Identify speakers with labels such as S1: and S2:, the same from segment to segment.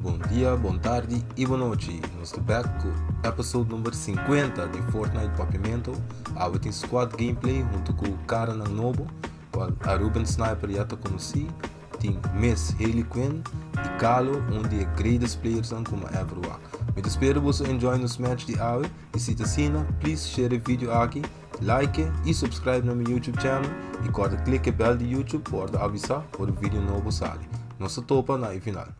S1: Bon dia, bon tardi y bon nochi. Nos ta back cu episode number 50 di Fortnite Papiamento. Awe tin squad gameplay hunto cu caranan nobo, cual Aruban Sniper ya ta conoci, tin Miss Hailey Quinn y Carlo, un di e greatest playersnan cu mi a ever wak. Mi ta spera boso enjoy nos match di awe y si ta asina, please share e video aki, like y subscribe na mi YouTube channel y corda click e bell di YouTube pa wordo avisa ora video nobo sali. Nos ta topa na e final.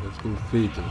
S1: Let's go Fatal.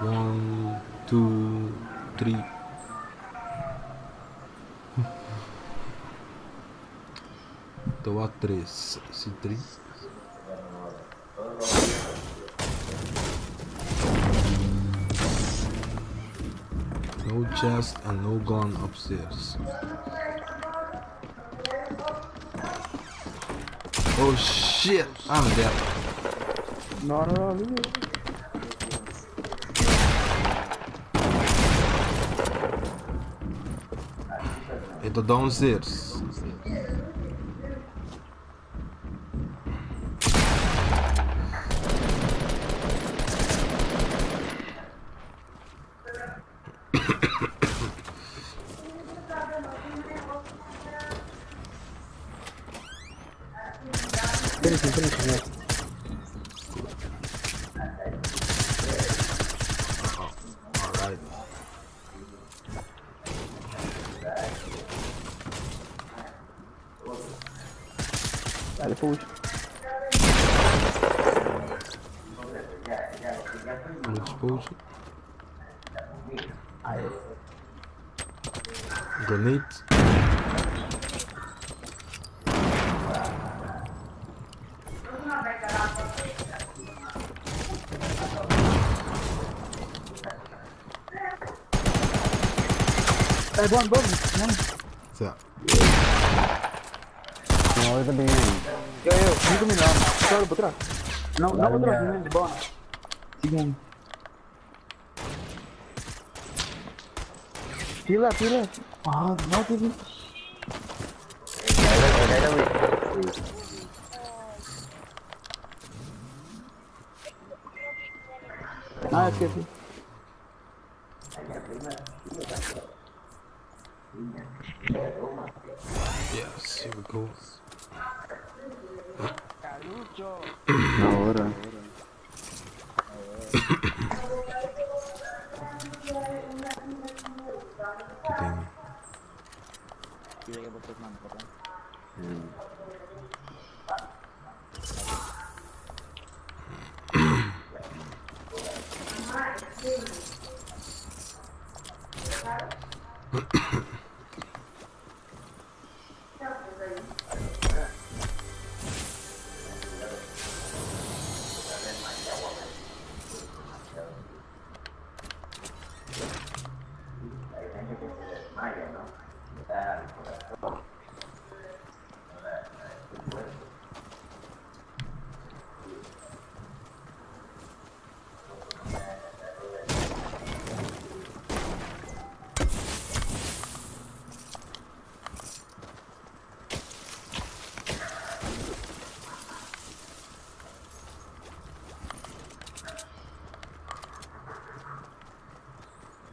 S1: One, two, three. Tawa tres, si three. No chest and no gun upstairs. Oh shit, I'm dead.
S2: No, no, no.
S1: E ta downstairs.
S2: Finish him, finish him, yeah.
S1: Alright.
S2: Dale push.
S1: Let's push. Grenade.
S2: Hey, one, one, one.
S1: Sa.
S3: No, ahorita viene.
S2: Yo, yo, nunca me la Claro, para atrás. No, no para atrás, no, bueno. Sigan. Pila, pila. Ah, no, tiene. Ah, es que sí.
S1: Yes, here we go.
S3: Ahora.
S1: Aquí tengo.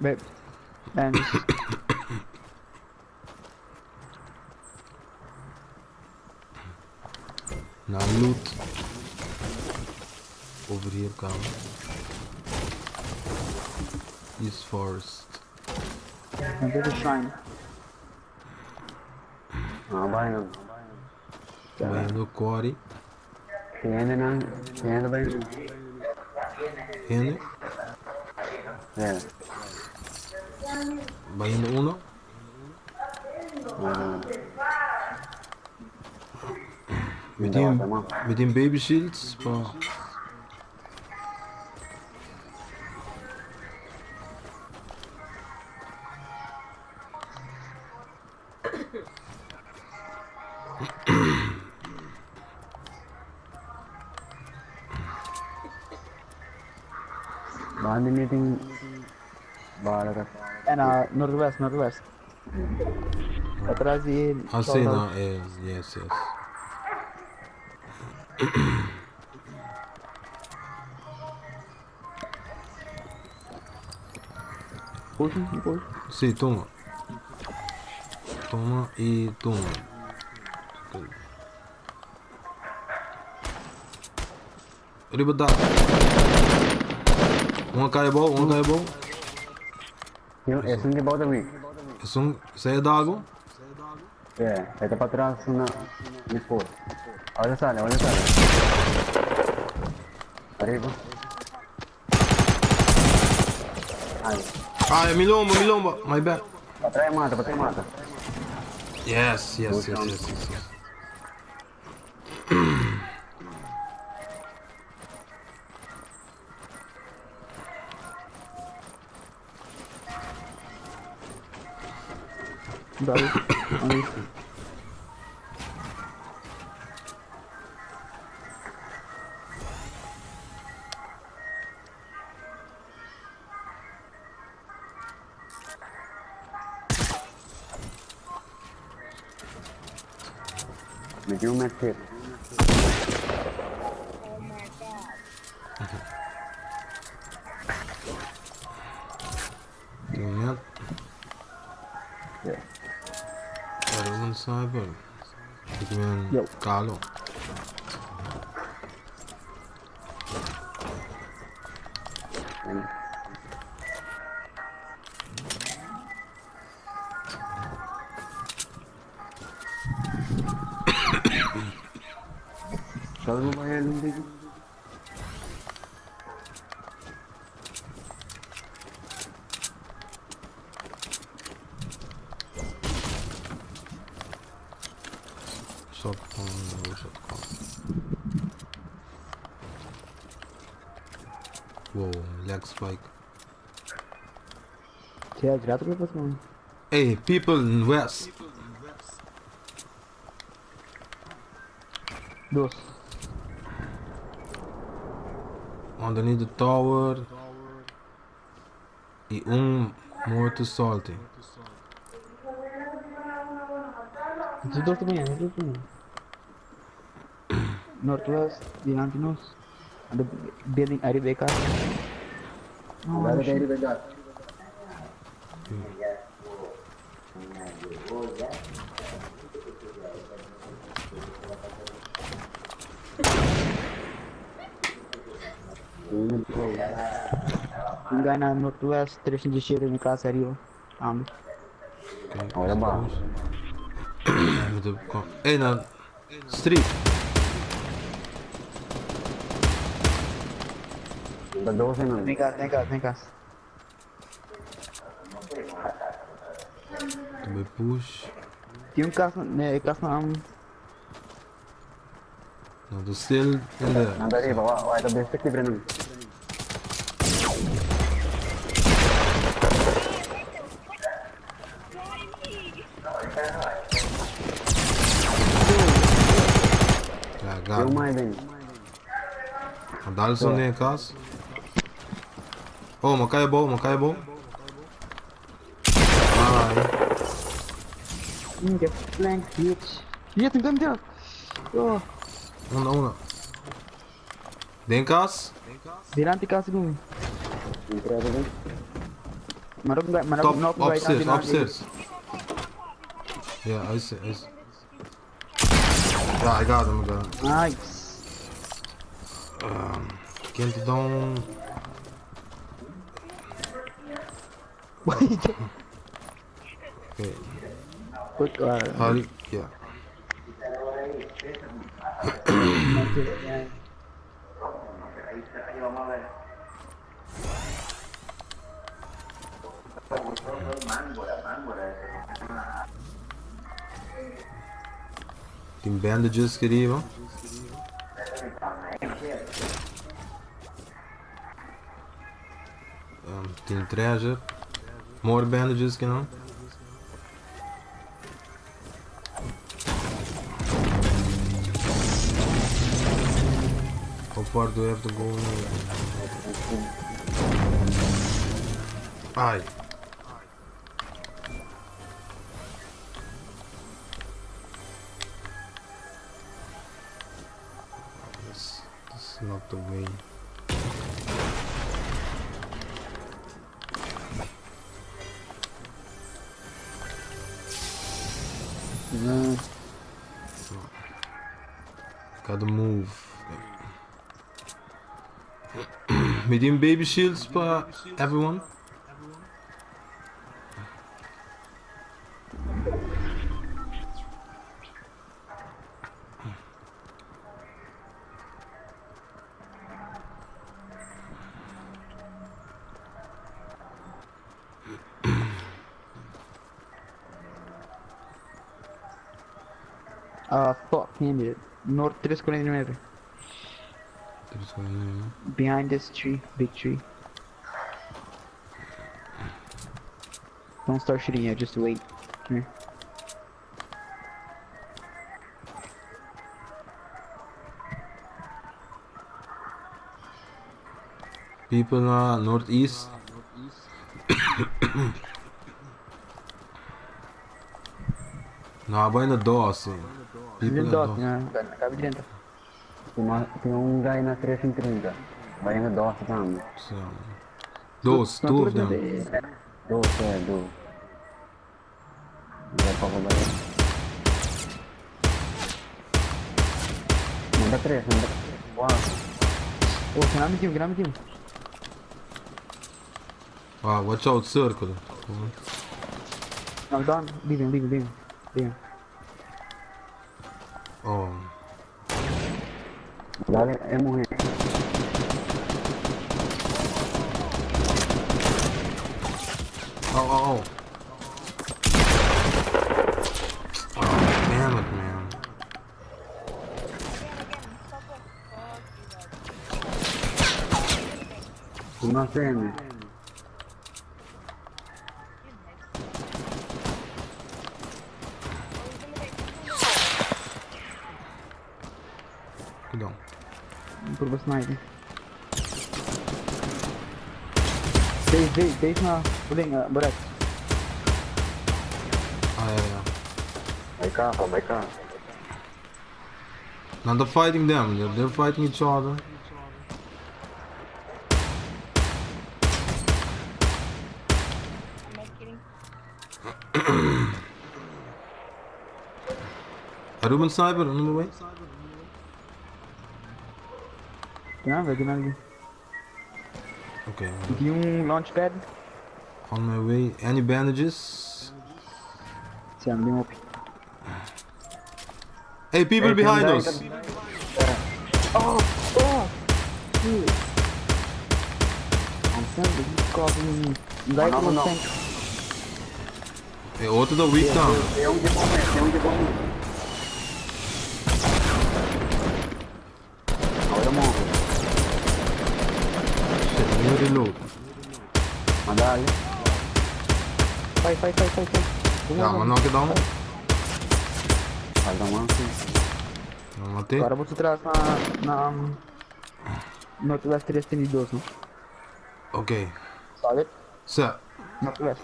S2: Babe. And
S1: Na loot. Over here come. East Forest.
S2: and there's a shrine.
S3: Ah, bueno.
S1: Bayendo Quarry.
S3: Tiene, no. Tiene, bueno.
S1: Hende.
S3: Yeah.
S1: Bayendo uno. Mi tin, mi tin baby shields pa.
S3: Banda meeting bala
S2: É na Noroeste, Noroeste. Atrás de ele.
S1: Ah, sim, não, é, yes, yes.
S2: Puxa, puxa.
S1: Sí, toma. Toma y toma. Riba dak. Un cai bom, un cai bom.
S3: Esun di bouw weak.
S1: Esun, sei dago?
S3: Yeah, está para atrás una mi score. Ahora sale, ahora sale. Arriba. Ay,
S1: Ay, mi lomba, mi lomba. My bad.
S3: para atrás mata, para atrás mata.
S1: Yes.
S2: Dale. Ahí.
S3: Me dio un medkit.
S1: Tin net.
S3: Yeah.
S1: Aruban sniper. Ik ben
S2: Yo.
S1: Kalo.
S3: Sabi mo ba yan, hindi?
S1: Shotgun, no shotgun. Wow, lag spike.
S2: Tinha direto pra você, mano.
S1: Hey, people in West.
S2: Dos.
S1: Underneath the tower. Y un muerto salty.
S2: Esses dois também, esses dois também. Northwest, diante nos. The building arriba casa. Oh,
S3: Dale,
S2: shit.
S3: dale, dale.
S2: Um guy na Northwest, 307 em casa arriba.
S1: Okay,
S3: Ahora va.
S1: Met de Hey, na street.
S3: Da 12 no.
S2: Tem casa, tem casa, tem casa.
S1: Também push.
S2: Tem um casa, né, casa na
S1: No, the still in there.
S3: Nanda arriba, va, va, ito best libre nun.
S1: Ja, got
S3: Yung
S1: him.
S3: may din.
S1: Dalson in kas. Oh, maar kan je bol, maar kan je bol? Ai.
S2: Get flanked, bitch. Hier, tem gun Oh,
S1: Una, una. Den kas?
S2: Dilanti casa com.
S3: Entrada din.
S2: Marok marok
S1: Top,
S2: knock right
S1: upstairs, upstairs. Yeah, I see, I see. Yeah, I got him, I got him.
S2: Nice.
S1: Can't down. Okay.
S2: Quick,
S1: Harry, yeah. Tin bandages ki riba. Tin treasure. More bandages ki nan. How far do I have to go now? Ai. This, this is not the way. Gotta move. Medium baby shields pa everyone.
S2: Ah, fuck, nee, Noord 349.
S1: 349.
S2: Behind this tree, big tree. Don't start shooting yet, just wait. Come here.
S1: People na northeast. No, bai na dos, eh. People na
S2: Dot,
S1: dos.
S2: né? Cabe dentro.
S3: Tin un guy na 330. Bai na dos tambe.
S1: So, dos, two of them.
S3: Dos, e, dos. Bai pa bai. Manda tres, manda Wow.
S2: Oh, grande team, grande team.
S1: Ah, watch out, circle.
S2: I'm done. Leave him, leave him, leave him. Leave him.
S1: Oh.
S3: Dale, e muher.
S1: Oh, oh, oh. Oh, damn it, man.
S3: No sé.
S1: Cuidado.
S2: Prova sniper. Deze, deze, deze na ding, Boret.
S1: Ah, ja.
S3: Bai capa, bai capa.
S1: Now they're fighting them. They're fighting each other.
S4: I'm not kidding.
S1: Aruban sniper, on the way.
S2: Ja, we doen
S1: Okay,
S2: Die um launchpad.
S1: on my way. Any bandages?
S2: Sim, die op.
S1: Hey, people
S3: Hey,
S1: behind
S3: can
S1: us.
S2: Oh, oh! Shit. I'm saying you caught me. Guy
S3: No, no, no.
S2: tank.
S1: Hey, otro da weak down.
S3: Tem un de bomba, tem un de bomba. Ahora morre.
S1: Shit, let me reload.
S3: Dale.
S2: Fight, fight, fight, fight, fight.
S1: Ja, maar knock it down.
S3: Falta un sí.
S1: No matei.
S2: Agora vou trás na Northwest 332, no?
S1: Okay.
S2: Solid.
S1: So,
S2: Northwest.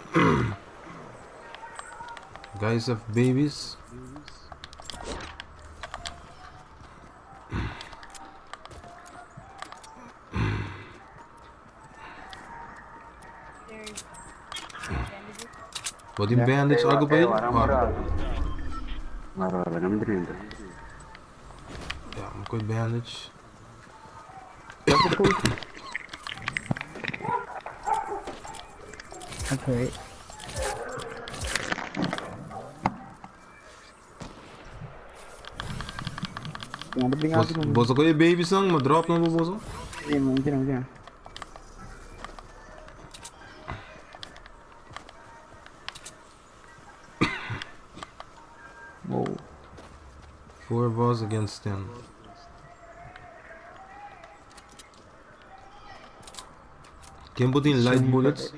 S1: guys have babies.
S4: There's bandages.
S1: Wat die bandage algo pa
S3: Eh,
S1: yun?
S3: ahora
S1: Ah,
S3: morado. Guarda, no me 30.
S1: Ja, maar kort bandage.
S2: Okay. Manda brincar
S1: Boso boso ko yung babies lang, ma-drop na mo boso?
S2: Hindi, hindi, hindi.
S1: Four of us against 10. Ken bo tin light bullets?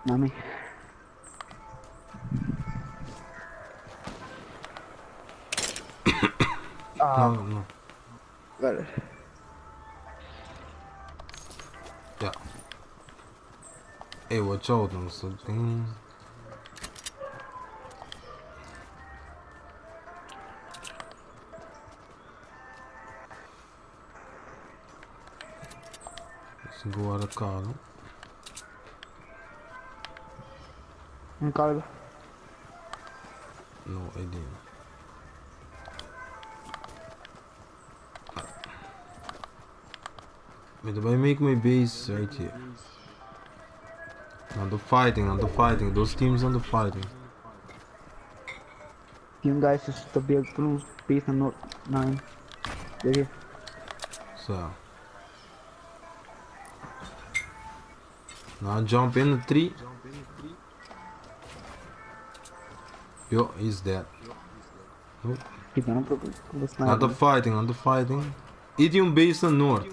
S2: Mami.
S1: No, no.
S2: Vale.
S1: Ja. Hey, watch out, nos ta tin. Nos guarda carro.
S2: Un cargo.
S1: No idea. Mi ta bay make my base right here. Nan ta fighting, nan ta fighting. Those teams nan ta fighting.
S2: Tin un guy su ta build por un base na north 9. Debe.
S1: So. Now jump in the tree. Yo, he's dead. Nope.
S2: Kita no proper.
S1: Not the fighting, not the fighting. Idiom base na north.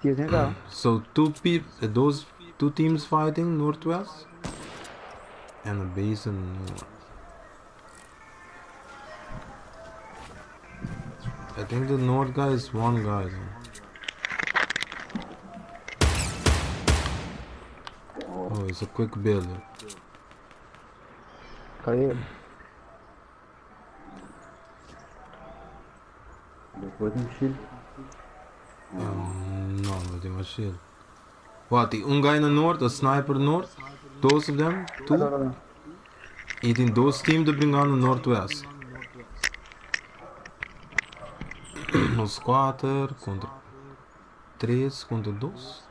S2: Tio, tem carro.
S1: So two people, those two teams fighting northwest and a base in north. I think the north guy is one guy. Though. Oh, he's a quick builder.
S2: Cadê?
S3: Despues un shield.
S1: No, no tin mas shield. Wat, die un guy na north, a sniper north? Dos of them? Two?
S2: No, no, no.
S1: Y tin dos team ta bringa na northwest. Nos cuater contra tres contra dos.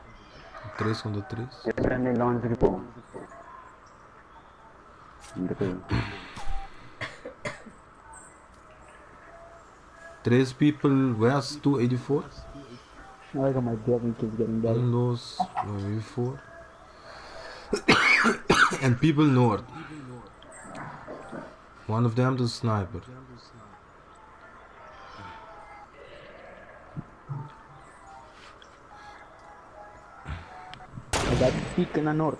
S1: Tres contra tres.
S3: E prende launch di po.
S1: Tres people west 284.
S2: I like how my building keeps getting better.
S1: Un, dos, maybe four. And people north. One of them the sniper.
S2: I got pick na north.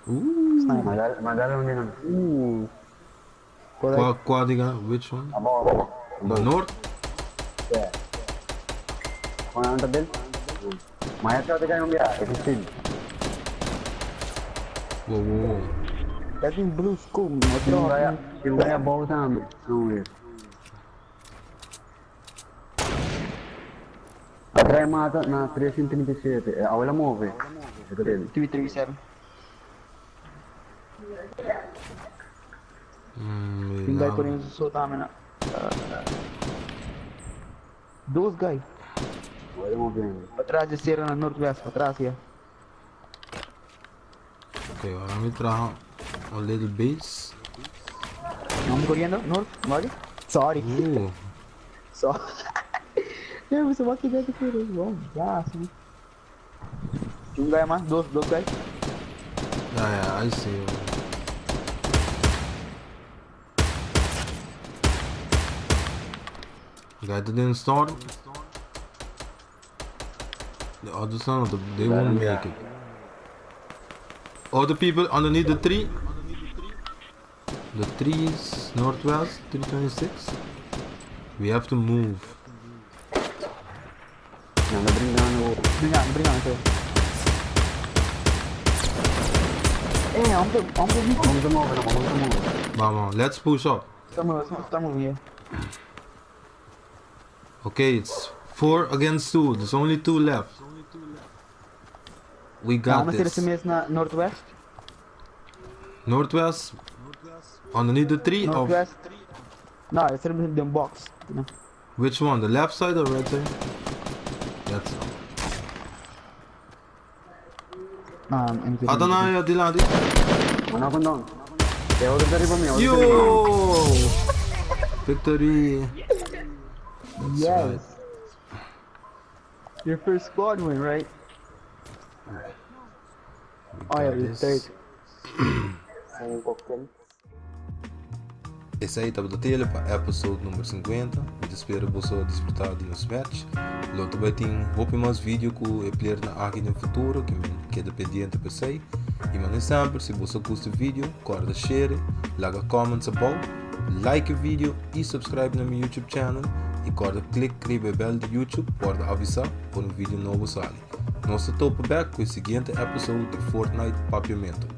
S1: Ooh.
S2: Sniper.
S3: Mandale, mandale un dinam.
S2: Correct.
S1: Qua, qua diga, which one?
S3: Abou, abou.
S1: The north?
S3: Yeah. Con anta del? Maya te cae un viaje, es chill.
S1: Whoa, whoa, whoa.
S2: That's in blue school, no
S3: Vaya, vaya abou tambe. No, weer. Atrae mata na 337. Ahora move.
S2: 337. Un guy putting so dominant. Dos guy. Patras de Sierra na Northwest, patras ya.
S1: Ok, ahora mi trajo a little base.
S2: Vamos corriendo, North, ¿vale? Sorry. Sorry. Yeah, we saw que deve ter. Bom, já, sim. Un guy más, dos, dos guys.
S1: Yeah, yeah, I see you. Guy didn't start. The other son, they won't make it. Other people underneath the tree. The trees, northwest, 326. We have to move.
S2: Bringando, bringando. Eh, vamos, vamos,
S3: vamos a mover, vamos a mover.
S1: Vamos, let's push up.
S2: Estamos, estamos bien.
S1: Okay, it's 4 against 2. There's only 2 left. We got
S2: Vamos
S1: this.
S2: a hacer ese northwest.
S1: Northwest. Underneath the tree.
S2: Northwest. Of... No, it's in the box. No.
S1: Which one? The left side or right side? That's. Adana diladi. Yo! Victory! That's
S2: yes.
S1: Right.
S2: Your first squad win, right?
S1: We
S2: Oh yeah,
S1: got
S2: your
S1: this.
S2: third.
S1: Esey tabata tele pa episode number 50. Mi ta spera boso a disfruta di nos match. Lo ta bay tin hopi mas video cu e player nan aki den futuro, ke men keda pendiente pa esey. Y mane semper, si boso gusta e video, corda share, laga comments abou, like e video y subscribe na mi YouTube channel. Y corda click riba e bell di YouTube pa wordo avisa ora un video nobo sali. Nos ta topa bek cu e siguiente episode di Fortnite Papiamento.